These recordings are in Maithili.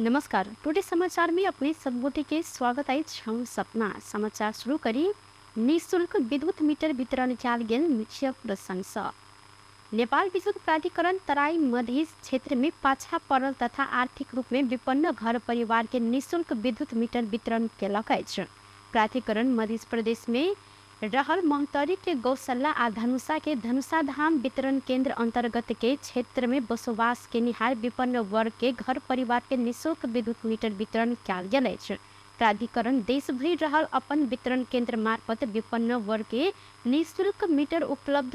नमस्कार, टुडे समाचार में अपने सब गोटे के स्वागत अछि। हम सपना समाचार शुरू करी निःशुल्क विद्युत मीटर वितरण कयल गेल मुख्य प्रसंग। नेपाल विद्युत प्राधिकरण तराई मधेश क्षेत्र में पाछा पड़ल तथा आर्थिक रूप में विपन्न घर परिवार के निःशुल्क विद्युत मीटर वितरण केलक अछि। प्राधिकरण मध्य प्रदेश में रहल महोत्तरी के गौशाला आ धनुषा के धनुषाधाम वितरण केंद्र अंतर्गत के क्षेत्र में बसोबास केनिहार विपन्न वर्ग के घर परिवार के निःशुल्क विद्युत मीटर वितरण कयल गेल अछि। प्राधिकरण देशभरि रहल अपन वितरण केंद्र मार्फत विपन्न वर्ग के निःशुल्क मीटर उपलब्ध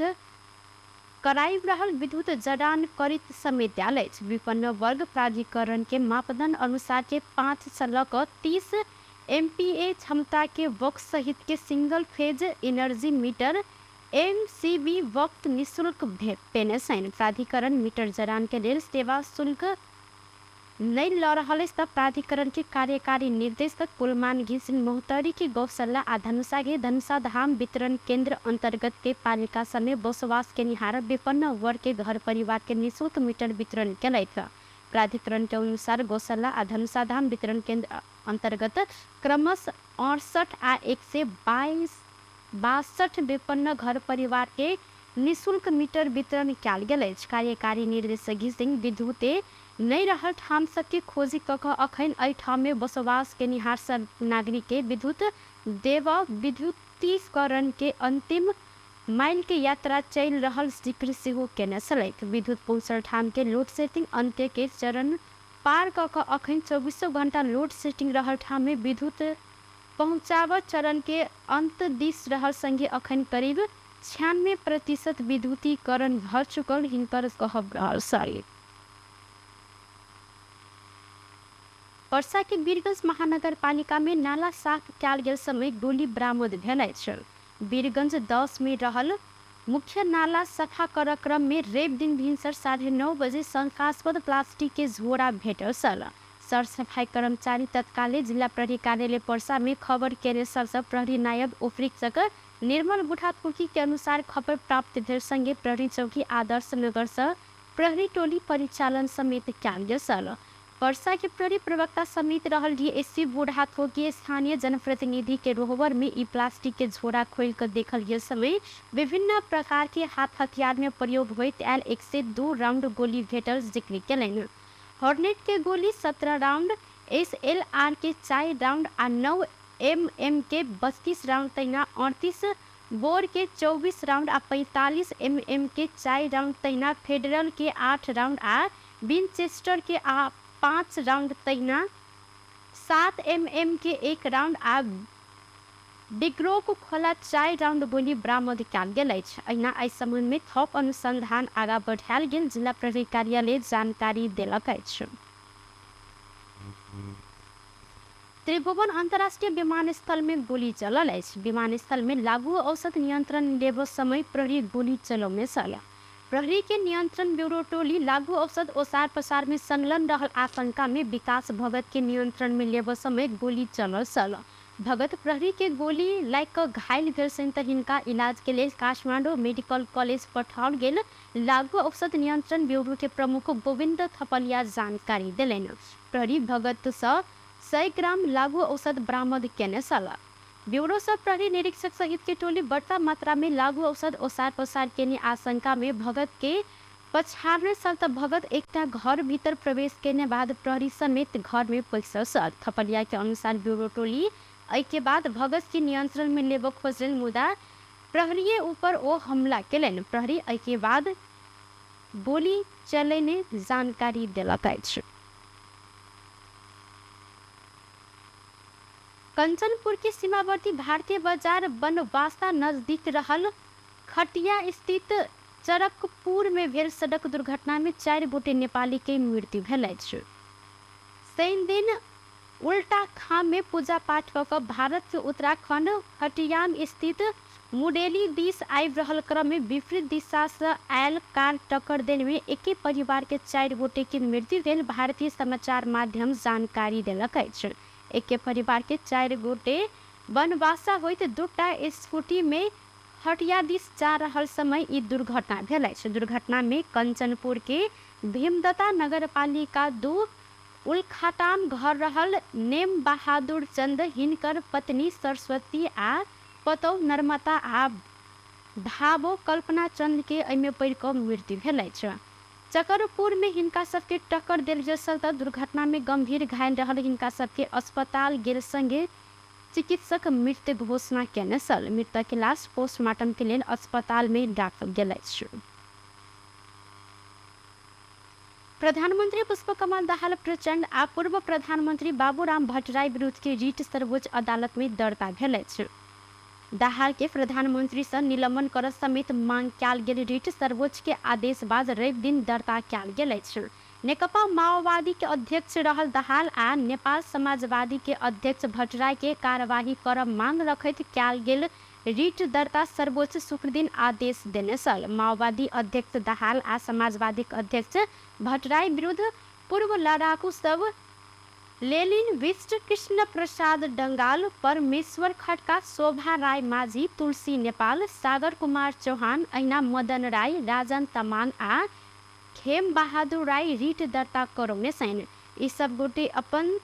कराइब रहल विद्युत जडान करैत समेत आयल अछि। विपन्न वर्ग प्राधिकरण के मापदंड अनुसार के 5 सँ लऽ कऽ 30 एमपीए क्षमता के बॉक्स सहित के single phase energy meter MCB box निःशुल्क पेने छनि। प्राधिकरण मीटर जडान के लेल सेवा शुल्क नहि लऽ रहल अछि तऽ प्राधिकरण के कार्यकारी निर्देशक कुलमान घिसिङ महोत्तरी के गौशाला आ धनुषा के धनुषाधाम वितरण केंद्र अंतर्गत के पालिका सबमे बसोबास केनिहार विपन्न वर्ग के घर परिवार के निःशुल्क मीटर वितरण केलथि। प्राधिकरण के अनुसार गौशाला आ धनुषाधाम वितरण केंद्र अंतर्गत क्रमशः 68 आ 162 विपन्न घर परिवार के निःशुल्क मीटर वितरण कयल गेल अछि। कार्यकारी निर्देशक घिसिङ विद्युते नहि रहल ठाम सबके खोजी कऽ कऽ अखन एहि ठाम मे बसोबास केनिहार सब नागरिक के विद्युत देबऽ विद्युतीकरण के अंतिम माइल के यात्रा चलि रहल जिक्र सेहो केने छलथि। विद्युत पहुँचल ठाम के लोड सेटिंग अंत्य के चरण पार कऽ कऽ अखन 24 घंटा लोड सेटिंग रहल ठाम मे विद्युत पहुँचाबऽ चरण के अंत दिस रहल संगे अखन करीब 96% विद्युतीकरण भऽ चुकल हिनकर कहब रहल छल। पर्सा के वीरगंज महानगरपालिका में नाला साफ कयल गेल समय गोली बरामद भेल अछि। वीरगंज 10 में रहल मुख्य नाला सफा करऽ क्रम में रवि दिन भिनसर 9:30 बजे शंकास्पद प्लास्टिक के झोरा भेटल छल। सरसफाई कर्मचारी तत्काले जिला प्रहरी कार्यालय पर्सा में खबर केने छल। प्रहरी नायब उपरीक्षक निर्मल बुढाथोकी के अनुसार खबर प्राप्त भेल संगे प्रहरी चौकी आदर्श नगर से प्रहरी टोली परिचालन समेत कयल गेल छल। पर्सा के प्रहरी प्रवक्ता समेत रहल डीएसपी बुढाथोकी स्थानीय जनप्रतिनिधि के रोहबर में ई प्लास्टिक के झोरा खोल कर देखल गेल समय विभिन्न प्रकार के हाथ हथियार में प्रयोग होइत आयल 102 राउंड गोली भेटल जिक्र केलनि। हॉर्नेट के गोली 17 राउंड, एसएलआर के 4 राउंड आ 9 एमएम के 32 राउंड तहिना 38 बोर के 24 राउंड आ 45 एमएम के 4 राउंड तहिना फेडरल के 8 राउंड आ विंचेस्टर के 5 राउंड तहिना 7 एमएम के 1 राउंड आ डिग्रोक खोला 4 राउंड गोली बरामद कयल गेल अछि। अहिना एहि संबंध में थप अनुसंधान आगा बढ़ायल गेल जिला प्रहरी कार्यालय जानकारी देलक अछि। त्रिभुवन अंतर्राष्ट्रीय विमानस्थल में गोली चलल अछि। विमानस्थल में लागू औषध नियंत्रण लेबऽ समय प्रहरी गोली चलौने छल। प्रहरी के नियंत्रण ब्यूरो टोली लागू औषध ओसार पसार में संलग्न रहल आशंका में विकास भगत के नियंत्रण में लेबऽ समय गोली चलल छल। भगत प्रहरी के गोली लागि कऽ घायल भेल छनि तऽ हिनका इलाज के लेल काठमांडू मेडिकल कॉलेज पठाओल गेल लागू औषध नियंत्रण ब्यूरो के प्रमुख गोविंद थपलिया जानकारी देलनि। प्रहरी भगत सँ 100 ग्राम लागू औषध बरामद केने छल। ब्यूरो सँ प्रहरी निरीक्षक सहित के टोली बड़का मात्रा में लागू औषध ओसार पसार केने आशंका में भगत के पछाड़ने छल तऽ भगत एकटा घर भीतर प्रवेश केने बाद प्रहरी समेत घर में पैसल छल। थपलिया के अनुसार ब्यूरो टोली एहि के बाद भगत के नियंत्रण में लेबऽ खोजलनि मुदा प्रहरीये ऊपर ओ हमला केलनि। प्रहरी एहि के बाद गोली चलेने जानकारी देलक अछि। कंचनपुर के सीमावर्ती भारतीय बाजार बनवासा नजदीक रहल खटिया स्थित चरकपुर में भेल सड़क दुर्घटना में 4 गोटे नेपाली के मृत्यु भेल अछि। शनि दिन उल्टा खाम में पूजा पाठ कऽ कऽ भारत के उत्तराखंड खटियाम स्थित मुरेली दिस आबि रहल क्रम में विपरीत दिशा से आयल कार टक्कर देने में एके परिवार के 4 गोटे के मृत्यु भेल भारतीय समाचार माध्यम जानकारी देलक अछि। एके परिवार के 4 गोटे बनवासा होइत 2टा स्कूटी में हटिया दिस जा रहल समय ई दुर्घटना भेल अछि। दुर्घटना में कंचनपुर के भीमदत्ता नगरपालिका 2 उलखाटाम घर रहल नेम बहादुर चंद, हिनकर पत्नी सरस्वती आ पतौ नर्मदा आ भावो कल्पना चंद के एहिमे पड़ि कऽ मृत्यु भेल अछि। चकरपुर में हिनका सबके टक्कर देल गेल छल तऽ दुर्घटना में गंभीर घायल रहल हिनका सबके अस्पताल गेल संगे चिकित्सक मृत घोषणा केने छल। मृतक के लाश पोस्टमार्टम के लेल अस्पताल में राखल गेल अछि। प्रधानमन्त्री पुष्पकमल दाहाल प्रचण्ड आ पूर्व प्रधानमन्त्री बाबूराम भट्टराई विरुद्धके रिट सर्वोच्च अदालतमे दर्ता भेल अछि। दाहालके प्रधानमन्त्रीसँ निलम्बन करऽ समेत मांग कयल गेल रिट सर्वोच्चके आदेश बाद रवि दिन दर्ता कयल गेल अछि। नेकपा माओवादीके अध्यक्ष रहल दाहाल आ नेपाल समाजवादीके अध्यक्ष भट्टराईके कार्यवाही करऽ मांग रखैत कयल गेल रिट दर्ता सर्वोच्च शुक्रदिन आदेश देने छल। माओवादी अध्यक्ष दाहाल आ समाजवादीक अध्यक्ष भट्टराई विरुद्ध पूर्व लड़ाकू सब लेलिन विष्ट, कृष्ण प्रसाद डंगाल, परमेश्वर खड्का, शोभा राय माझी, तुलसी नेपाल, सागर कुमार चौहान, अहिना मदन राय, राजन तमाङ आ खेम बहादुर राय रिट दर्ता करौने छनि। ई सब गोटे अपन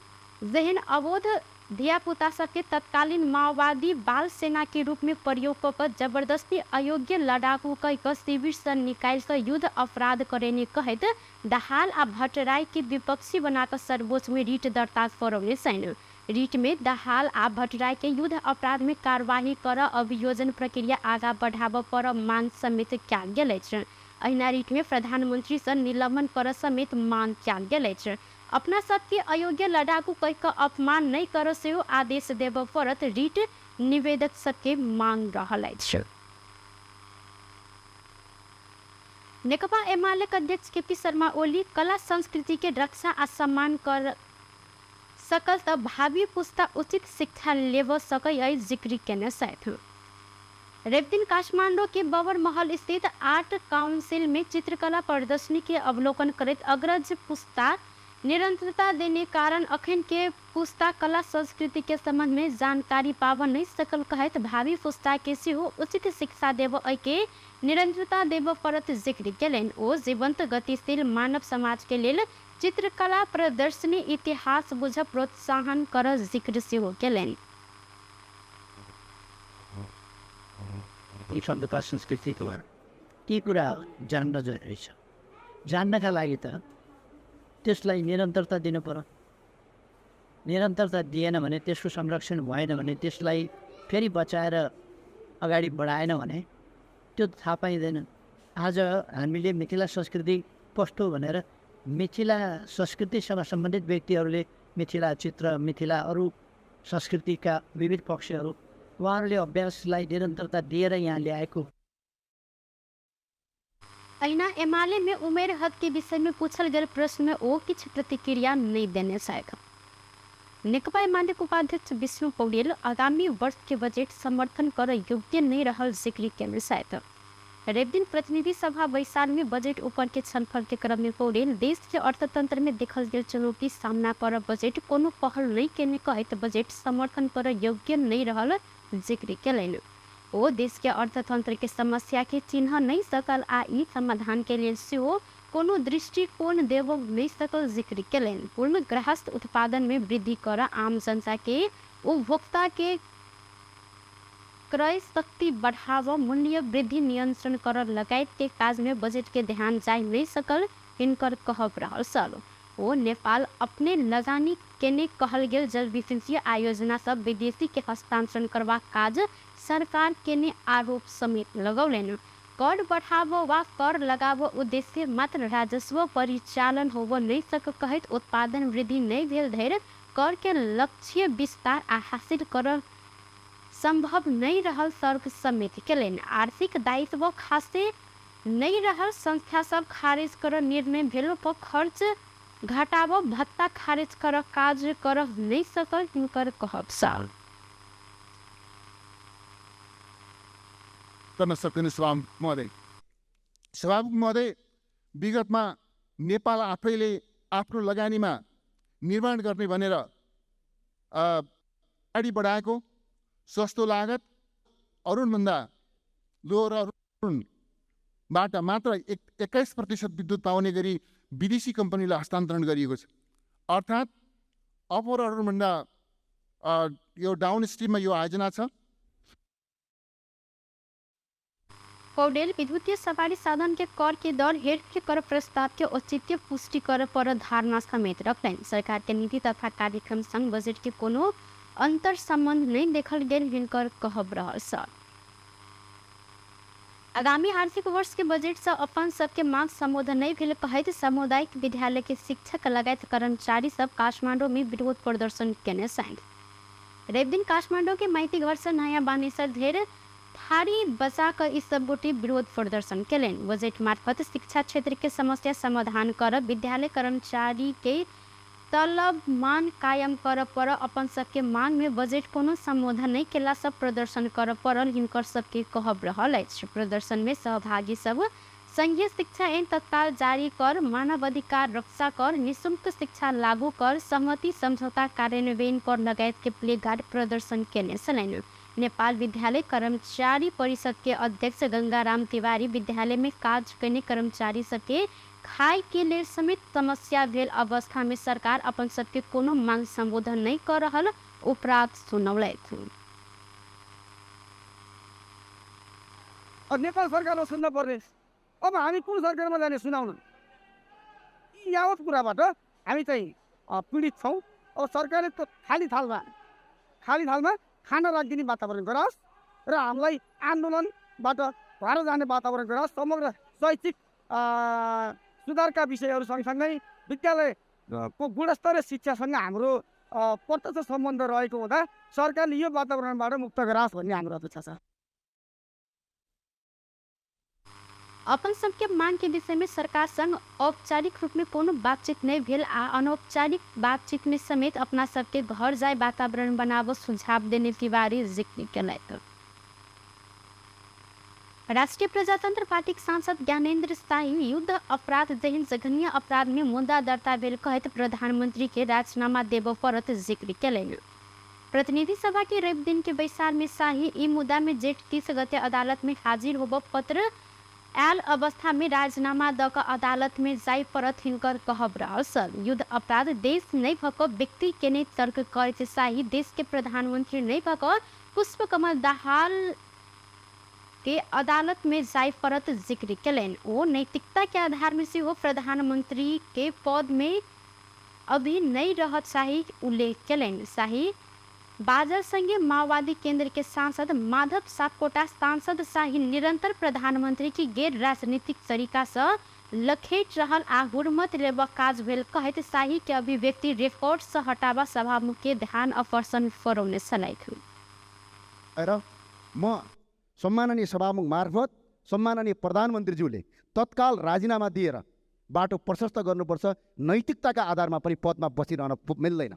जेहन अबोध धियापुता सबके तत्कालीन माओवादी बाल सेना के रूप में प्रयोग कऽ कऽ जबरदस्ती अयोग्य लड़ाकू कहि कऽ शिविरसँ निकालि कऽ युद्ध अपराध करेने कहैत दाहाल आ भट्टराई के विपक्षी बना कऽ सर्वोच्च में रिट दर्ता करौने छनि। रिट में दाहाल आ भट्टराई के युद्ध अपराध में कार्यवाही करऽ अभियोजन प्रक्रिया आगाँ बढ़ाबऽ पर मांग समेत कयल गेल अछि। अहिना रिट में प्रधानमंत्रीसँ निलंबन करऽ समेत मांग कयल गेल अछि। अपना सबके अयोग्य लड़ाकू कहि कऽ अपमान नहि करऽ सेहो आदेश देबऽ पड़त रिट निवेदक सबके मांग रहल अछि। नेकपा एमालेक अध्यक्ष केपी शर्मा ओली कला संस्कृति के रक्षा आ सम्मान कर सकल तऽ भावी पुस्ता उचित शिक्षा लेबऽ सकै अछि जिक्र केने छथि। रविदिन काठमांडू के बबर महल स्थित आर्ट काउंसिल में चित्रकला प्रदर्शनी के अवलोकन करैत अग्रज पुस्ता निरंतरता देने कारण अखन के पुस्ता कला संस्कृति के संबंध में जानकारी पाबऽ नहि सकल कहैत भावी पुस्ता के सेहो उचित शिक्षा देबऽ के निरंतरता देबऽ पड़त जिक्र केलनि। ओ जीवंत गतिशील मानव समाज के लेल चित्रकला प्रदर्शनी इतिहास बुझब प्रोत्साहन करऽ जिक्र सेहो केलनि। सभ्यता संस्कृतिको ती कुरा जान्न जरुरी छ। जान्नका लागि त त्यसलाई निरन्तरता दिनु पर्यो। निरन्तरता दिएन भने, त्यसको संरक्षण भएन भने, त्यसलाई फेरि बचाएर अगाडि बढाएन भने त्यो थाहा पाइँदैन। आज हामीले मिथिला संस्कृति कस्तो भनेर मिथिला संस्कृतिसँग सम्बन्धित व्यक्तिहरूले मिथिला चित्र, मिथिला अरू संस्कृतिका विविध पक्षहरू उहाँहरूले अभ्यासलाई निरन्तरता दिएर यहाँ ल्याएको। अहिना एमाले में उमेर हद के विषय में पूछल गेल प्रश्न में ओ किछु प्रतिक्रिया नहीं देने छथि। नेकपा एमाले उपाध्यक्ष विष्णु पौडेल आगामी वर्ष के बजट समर्थन कर योग्य नहीं रहल जिक्र केने छथि। रविदिन प्रतिनिधि सभा बैसार में बजट ऊपर के छलफल के क्रम में पौडेल देश के अर्थतंत्र में देखल गेल चुनौती सामना कर बजट कोनो पहल नहीं केने कहैत बजट समर्थन कर योग्य नहीं रहल जिक्र केलनि। ओ देश के अर्थतंत्र के समस्या के चिन्ह नहीं सकल आ ई समाधान के लेल सेहो कोनो दृष्टिकोण देब नहीं सकल जिक्र केलनि। पूर्ण गृहस्थ उत्पादन में वृद्धि कर आम जनता के उपभोक्ता के क्रय शक्ति बढ़ाव, मूल्य वृद्धि नियंत्रण कर लगायत के काज में बजट के ध्यान जाय नहीं सकल हिनकर कहब रहल छल। ओ नेपाल अपने लगानी केने कहल गेल जलविद्युतीय आयोजना सब विदेशी के हस्तांतरण करबाक काज सरकार केने आरोप समेत लगौलनि। कर बढ़ाव वा कर लगाव उद्देश्य मात्र राजस्व परिचालन होब नहीं सक कहैत उत्पादन वृद्धि नहीं भेल धरि कर के लक्ष्य विस्तार आ हासिल कर संभव नहीं रहल तर्क समेत केलनि। आर्थिक दायित्व खासे नहीं रहल संस्था सब खारिज कर निर्णय भेलो पर खर्च घटाब, भत्ता खारिज कर काज कर नहीं सकल हिनकर कहब छल। गर्न सक्दैन सभामुख महोदय। सभामुख महोदय, विगतमा नेपाल आफैले आफ्नो लगानीमा निर्माण गर्ने भनेर अगाडि बढाएको सस्तो लागत अरुणभन्दा लोअर अरुणबाट मात्र 21% विद्युत पाउने गरी विदेशी कम्पनीलाई हस्तान्तरण गरिएको छ। अर्थात् अप्पर अर्डरभन्दा यो डाउन स्ट्रिममा यो आयोजना छ। पौडेल विद्युतीय सवारी साधन के कर के दर हेरफेर कर प्रस्ताव के औचित्य पुष्टि कर पर धारणा समेत रखलनि। सरकार के नीति तथा कार्यक्रम संग बजट के कोनो अंतर संबंध नहीं देखल गेल हिनकर कहब रहल छल। आगामी आर्थिक वर्ष के बजट से अपन सबके मांग संबोधन नहीं भेल कहैत सामुदायिक विद्यालय के शिक्षक लगायत कर्मचारी सब काठमांडू में विरोध प्रदर्शन केने छनि। रवि दिन काठमांडू के माइती घर से नया बानेश्वर धेर थारी बचा कर इस सब गोटे विरोध प्रदर्शन केलनि। बजट मार्फत शिक्षा क्षेत्र के समस्या समाधान कर विद्यालय कर्मचारी के तलब मान कायम कर पर अपन सबके मांग में बजट कोनो संबोधन नहीं केला सब प्रदर्शन कर पड़ल हिनकर सबके कहब रहल अछि। प्रदर्शन में सहभागी सब संघीय शिक्षा ऐन तत्काल जारी कर, मानवाधिकार रक्षा कर, निःशुल्क शिक्षा लागू कर, सहमति समझौता कार्यान्वयन कर लगायत के प्लेगार्ड प्रदर्शन केने छलनि। नेपाल विद्यालय कर्मचारी परिषद के अध्यक्ष गंगाराम तिवारी विद्यालय में काज कयने कर्मचारी सबके खाय के लेल समेत समस्या भेल अवस्था में सरकार अपन सबके कोनो मांग संबोधन नहीं कर रहल उपराग सुनौलथि। अब नेपाल सरकारमा सुन्न पर्ने, अब हामी कुन सरकारमा जाने सुनाउन? यी यावत कुराबाट हामी चाहिँ पीडित छौँ। अब सरकारले त खाली थालमा खाना राखिदिने वातावरण गराओस् र हामीलाई आन्दोलनबाट घर जाने वातावरण गराओस्। समग्र शैक्षिक सुधारका विषयहरू सँगसँगै विद्यालयको गुणस्तरीय शिक्षासँग हाम्रो प्रत्यक्ष सम्बन्ध रहेको हुँदा सरकारले यो वातावरणबाट मुक्त गराओस् भन्ने हाम्रो अपेक्षा छ। अपन सबके मांग के विषय में सरकार संग औपचारिक रूप में कोनो बातचीत नहीं भेल आ अनौपचारिक बातचीत में समेत अपना सबके घर जाए वातावरण बनाबो सुझाव देने तिवारी जिक्र केलथि। राष्ट्रिय प्रजातंत्र पार्टी के सांसद ज्ञानेन्द्र शाही युद्ध अपराध जहन जघन्य अपराध में मुद्दा दर्ता भेल कहैत प्रधानमंत्री के राजीनामा देबऽ पड़त जिक्र केलनि। प्रतिनिधि सभा के रवि दिन के बैसार में शाही ई मुद्दा में जेठ 30 गते अदालत में हाजिर होबऽ पत्र आयल अवस्था में राजीनामा दऽ कऽ अदालत में जाय पड़त हिनकर कहब रहल छल। युद्ध अपराध देश नहीं भऽ कऽ व्यक्ति के नहि तर्क करैत शाही देश के प्रधानमंत्री नहीं भऽ कऽ पुष्पकमल दाहाल के अदालत में जाय पड़त जिक्र केलनि। ओ नैतिकता के आधार में सेहो प्रधानमंत्री के पद में अभी नहीं रहत शाही उल्लेख केलनि। शाही बाजल संगे माओवादी केंद्र के सांसद माधव सापकोटा सांसद शाही निरंतर प्रधानमंत्री की गैर राजनीतिक तरीका से लखेट रहल आ हुरमत लेबक काज भेल कहैत शाही के अभिव्यक्ति रिकॉर्ड से हटावा सभामुख के ध्यान आकर्षण करौने छलथि। र म सम्माननीय सभामुख मार्फत सम्माननीय प्रधानमन्त्रीज्यूले तत्काल राजीनामा दिएर बाटो प्रशस्त गर्नुपर्छ। नैतिकताका आधारमा पनि पदमा बसिरहन मिल्दैन,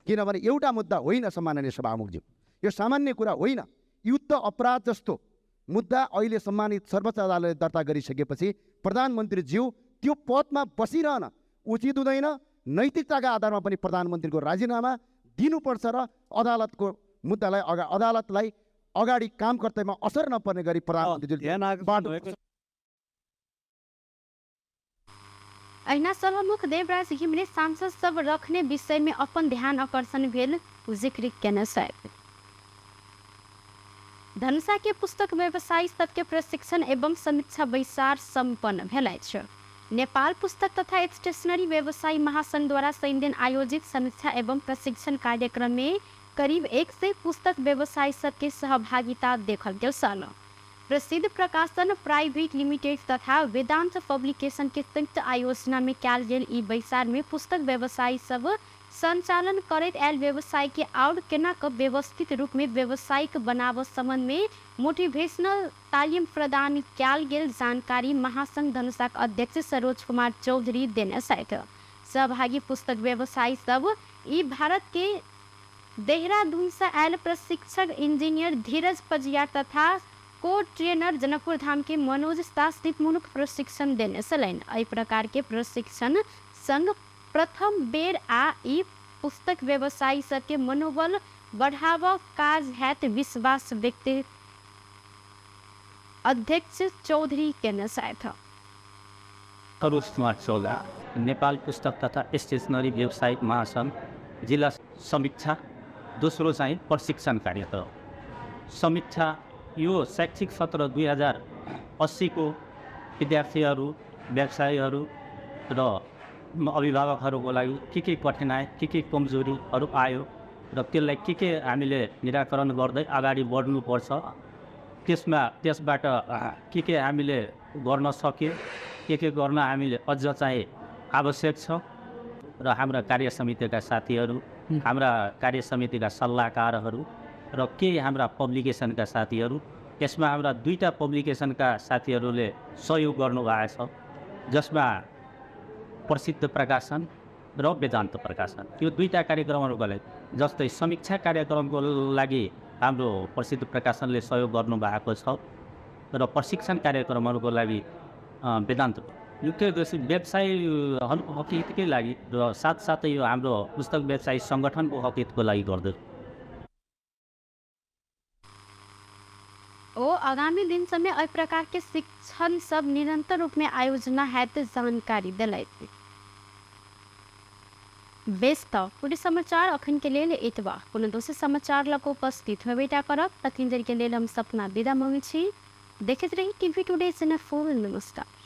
किनभने एउटा मुद्दा होइन सम्माननीय सभामुखज्यू, यो सामान्य कुरा होइन। युद्ध अपराध जस्तो मुद्दा अहिले सम्मानित सर्वोच्च अदालतले दर्ता गरिसकेपछि प्रधानमन्त्रीज्यू त्यो पदमा बसिरहन उचित हुँदैन। नैतिकताका आधारमा पनि प्रधानमन्त्रीको राजीनामा दिनुपर्छ र अदालतको मुद्दालाई अदालतलाई अगाडि काम कर्तव्यमा असर नपर्ने गरी प्रधानमन्त्रीज्यूले। अहिना सभामुख देवराज घिमिरे सांसद सब रखने विषय में अपन ध्यान आकर्षण भेल जिक्र केने छथि। धनुषा के पुस्तक व्यवसायी सबके प्रशिक्षण एवं समीक्षा बैसार सम्पन्न भेल अछि। नेपाल पुस्तक तथा स्टेशनरी व्यवसायी महासंघ द्वारा शनिदिन आयोजित समीक्षा एवं प्रशिक्षण कार्यक्रम में करीब 100 पुस्तक व्यवसायी सबके सहभागिता देखल गेल छल। प्रसिद्ध प्रकाशन प्राइवेट लिमिटेड तथा वेदांत पब्लिकेशन के संयुक्त आयोजना में कयल गेल ई बैसार में पुस्तक व्यवसायी सब संचालन करैत आयल व्यवसाय के और केना क व्यवस्थित रूप में व्यवसायिक बनाबऽ संबंध में मोटिवेशनल तालीम प्रदान कयल गेल जानकारी महासंघ धनुषाक अध्यक्ष सरोज कुमार चौधरी देने छथि। सहभागी पुस्तक व्यवसायी सब ई भारत के देहरादून से आयल प्रशिक्षक इंजीनियर धीरज पजिया तथा को ट्रेनर जनकपुर धाम के मनोज शास्त्री मुनुक प्रशिक्षण देने छलनि। एहि प्रकार के प्रशिक्षण संग प्रथम बेर आ ई पुस्तक व्यवसायी सबके मनोबल बढ़ावा काज हैत विश्वास व्यक्त अध्यक्ष चौधरी केने छथि। नेपाल पुस्तक तथा स्टेसनरी व्यवसायिक महासङ्घ जिल्ला समीक्षा, दोस्रो चाहिँ प्रशिक्षण कार्यक्रम। समीक्षा यो शैक्षिक सत्र 2080को विद्यार्थीहरू, व्यवसायीहरू र अभिभावकहरूको लागि के कठिनाइ, के कमजोरीहरू आयो र त्यसलाई के हामीले निराकरण गर्दै अगाडि बढ्नुपर्छ, त्यसमा त्यसबाट के हामीले गर्न सके, के गर्न हामीले अझ चाहिँ आवश्यक छ र हाम्रा कार्य समितिका साथीहरू, हाम्रा कार्य समितिका सल्लाहकारहरू र केही हाम्रा पब्लिकेसनका साथीहरू, यसमा हाम्रा दुईवटा पब्लिकेसनका साथीहरूले सहयोग गर्नुभएको छ, जसमा प्रसिद्ध प्रकाशन र वेदान्त प्रकाशन, यो दुईवटा कार्यक्रमहरूको लागि, जस्तै समीक्षा कार्यक्रमको लागि हाम्रो प्रसिद्ध प्रकाशनले सहयोग गर्नुभएको छ र प्रशिक्षण कार्यक्रमहरूको लागि वेदान्त। यो के व्यवसायीहरूको हकहितकै लागि र साथसाथै यो हाम्रो पुस्तक व्यवसायी सङ्गठनको हकहितको लागि गर्दै ओ आगामी दिन समय एहि प्रकार के शिक्षण सब निरंतर रूप में आयोजना हैत जानकारी दिलैत। बेस त पूरे समाचार अखन के लेल एतबा। कोनो दोसर समाचार लऽ कऽ उपस्थित होबेटा करब, तखन देर के लेल हम सपना विदा मांगै छी। देखैत रही टीवी टुडे चैनल फोर। नमस्कार।